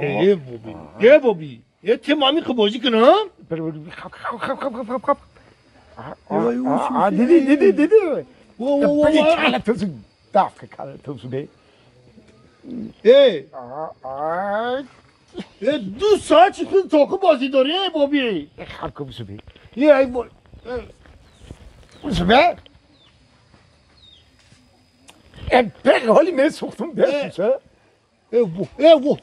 ای بابی ای بابی ای تمامی که بازی کنم خب خب خب خب دیدی دیدی دیدی بگی کله تو دفع کله تو به ای 2 ساعت چی خود تاکو بازی داری ای بابی خب کن بسو بی ای بابی بسو بی ای حالی من سوختم درس ای بو ای بو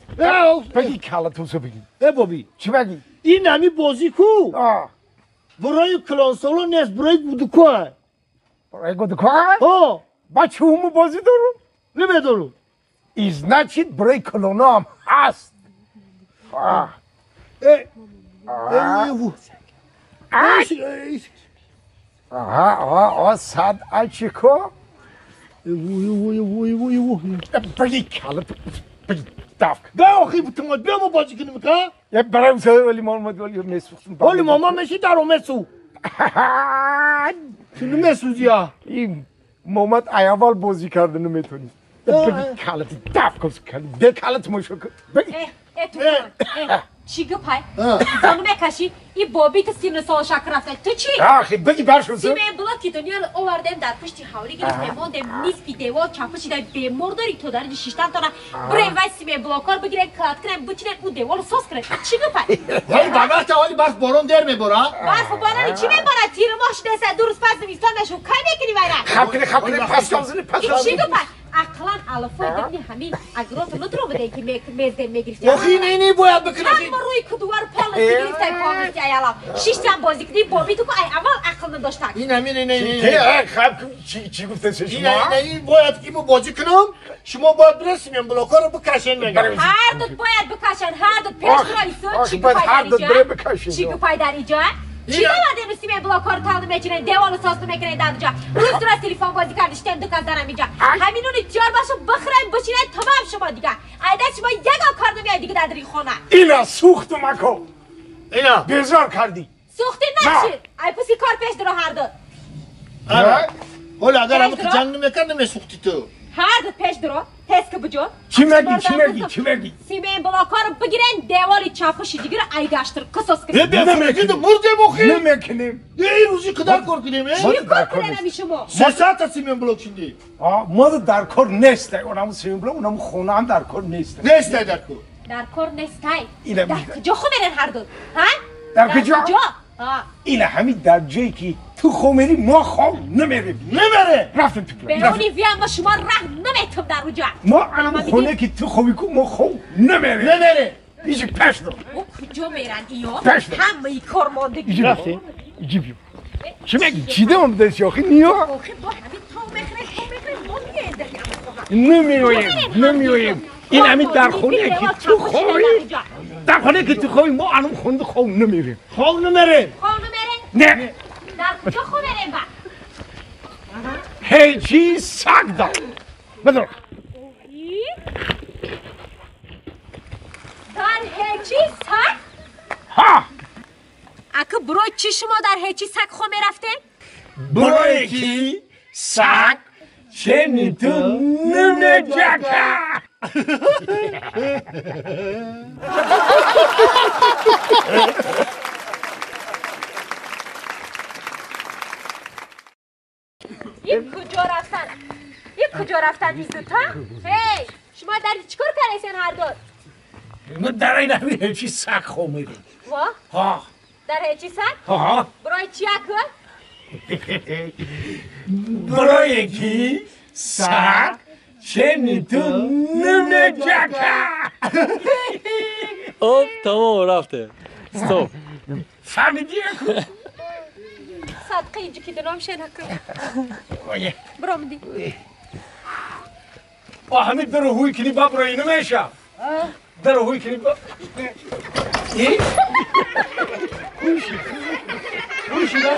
بگی کله تو سو بگی ای بابی چی بگی این همی بازی کو برای کلانسالو نیست برای گودکو برای گودکو ها با چه بازی دارم نمیدارم значит برای کلونا هم هست ای ای آها آها صد اچیکو بگی کله بگی دفک به آخی بتومد بیا ما بازی کنیم که یه برای ولی ماما ولی مسوختم ولی ماما میشی در مسو چون مسوزی ها این محمد ایوال بازی کرده نمیتونی بگی کله دفک کن کله کله مشو بگی ای تو چی گپای؟ زانو میکشی؟ این بابی تو سینه سال شکر رفته تو چی؟ آخی بگی برشون سیمه بلاکی تو نیال آوردم در پشتی حولی گرفتم ماندم نصفی دیوار چپشی در بیمار داری تو در شیشتن تا بریم وای سیمه بلاکار بگیرن کلات کنن بچینن اون دیوار ساز کنن چی گپای؟ ولی بابا ولی برف بارون در میبره برف بارون چی میبره تیر ماه شده سه 2 روز پس زمستان نشو کی میکنی وایرا خب کنی خب کنی پس کنی پس چی گپای؟ اقلا الفای دبنی همین اگرات ندرو بده که میزده میگرفتی آخی نه نه باید بکنی چند ما روی کدوار پالت میگرفتی پالت ای الان 6 تا بازی کنی بابی تو که ای اول عقل نداشتک این همین نه نه خب چی گفته شما نه نه این باید که ما بازی کنم شما باید برسیم بلاکا رو بکشین مگه هر دو باید بکشن هر دو پیش رایسو چی پای در اینجا چی پای در اینجا چی باید سیمه بلاکار تاند میچینه دیوالو ساز میکنه در اونجا روز درست تلفن بازی کرد شدن دو کس دارم اینجا همین اون تیار باشه بخرن بشینن تمام شما دیگه ایده شما یگا کار نمیاد دیگه در خونه اینا سوخت مکو اینا بیزار کردی سوختی نشید ای پسی کار پیش درو هر دو حالا اگر هم که جنگ نمیکرد نمیسوختی تو هر دو پیش درو تست که بجو چی میگی چی میگی چی میگی سیمه بلاکا رو بگیرن دیواری چاپش دیگه رو ایگاشتر قصاص کنن نمیکنیم مرده بخی نمیکنیم یه روزی قدر کار کنیم چی کار کنن شما 3 ساعت سیمه بلاک شدی ما در کار نیست اونم سیمه بلاک اونم خونه هم در کار نیست نیست در کار در کار نیست در کجا خو میرن هر دو ها در کجا این همین در جایی که تو خو میری ما خو نمیریم نمیره رفتیم تو پلان به اونی ویا ما شما راه نمیتم در اونجا ما الان خونه که تو خو کو ما خو نمیره نمیره ایجی پش دو او کجا میرن ایو همه ای کار ماندگی رفتیم ایجی چی میگی چی دم دست آخی نیا آخی با همین تو میخره تو میخره ما میایم در نمیایم نمیایم این همین در خونه که تو خوی در خونه که تو خوی ما الان خونه خو نمیریم خو نمیریم خو نمیریم نه در کجا خو میریم با هیچی سگ دار بدر در هیچی سگ ها اکه برای چی شما در هیچی سگ خو میرفتین؟ برای کی سگ چنی تو نمیجکه یک کجا رفتن؟ یک کجا رفتن این دوتا؟ هی شما در چیکار کردین هر دو؟ ما در این همین هیچی سگ خو میریم وا؟ ها در هیچی سگ؟ ها برای چی اکو؟ برای کی سگ چنی تو نمیجکه اوب تمام رفته ستوب فهمیدی اکو؟ صدقه اینجا که دنام شنکم برام دی با همین درو هوی کنی با برای نمیشه درو هوی کنی با ای هوشی نه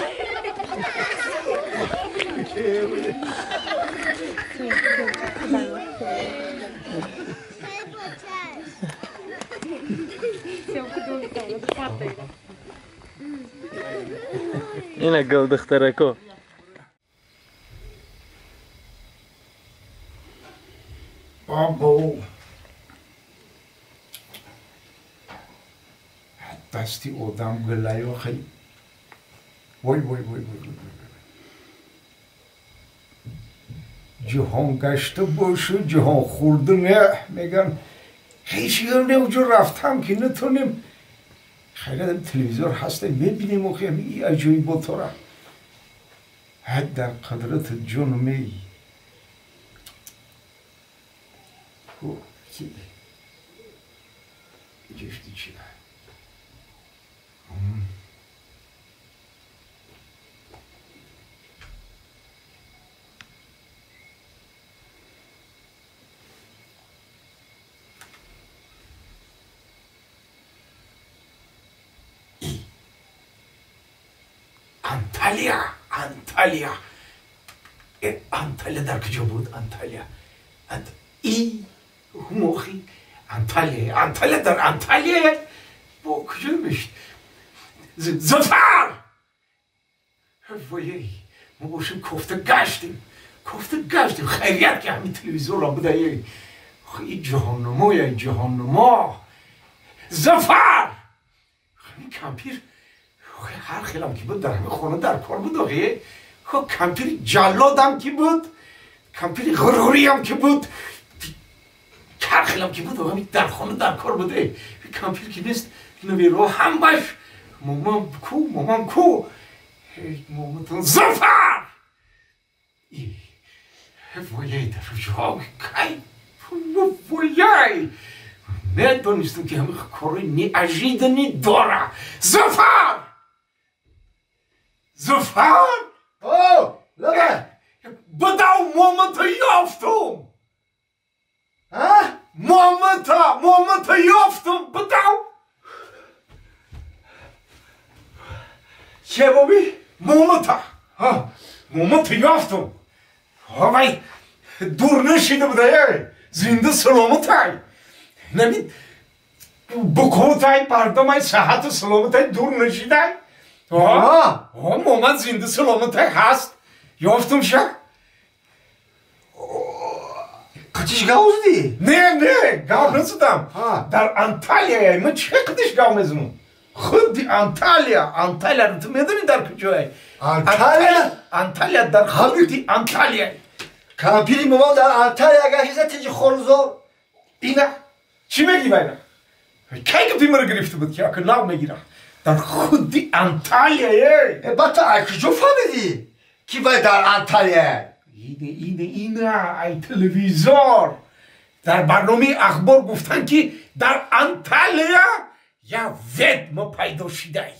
اینا گل دخترکو بابا Дасти одам гулай охи. Вой вой вой вой вой. Ҷаҳон гашта бошу ҷаҳон хӯрда не меган. Ҳеҷ не уҷо рафтам ки натонем. Хайр телевизор ҳаст мебинем охи ин аҷоиботора. Ҳад дар қадрат ҷон мей. Ки иҷошти чи? Анталия, Анталия. Анталия дар куҷо буд? Анталия. И мохи Анталия, Анталия дар Анталия. Бо куҷо мешид? Зафар! Вой, мо бошем кофта гаштем. Кофта гаштем. Хайрият ки ҳамин телевизорро буда. И ҷаҳоннамоя, ҷаҳоннамо. Зафар! Ҳамин кампир ҳар хелам ки буд дар ҳамин хона дар кор буд охи. Хо кампири ҷаллодам ки буд, кампири ғурғуриям ки буд, ҳар хелам ки буд ҳамин дар хона дар кор буд. Кампир ки нест, наверо ҳамаш момам ку, момам ку. Моматон Зафар! Вояй дар ҷо кай, вояй! Медонистам ки ҳамин кори неожиданный дора. Зафар! Зафар! О, лабай! Бадав момата ёфтум! А? Момата! Момата ёфтум! Бадав! Че боби? Момата! Момата ёфтум! Вай, дур нашида буда, зинда саломатай! Нами букотай, бардамай, саҳату саломатай дур нашидай! Момат зинда саломатай ҳаст! Ёфтум ша? Қатиш гав задӣ? Не, не, гав назадам. Дар Анталия ман чӣ қадиш гав мезанам? Худи Анталия, Анталияро ту медонӣ дар куҷое? Анталия? Анталия дар худи Анталия. Кампири момон дар Анталия гаштиса тиҷи хорузор? Ина, чӣ мегӣ вайна? Кай гапи маро гирифта буд ки ака нав мегирам? Дар худи Анталия, эй! Баъд ту ай куҷо фаҳмидӣ ки вай дар Анталия? Ина, ина, ина, ай телевизор. Дар барномаи ахбор гуфтанд ки дар Анталия як ведьма пайдо шидай.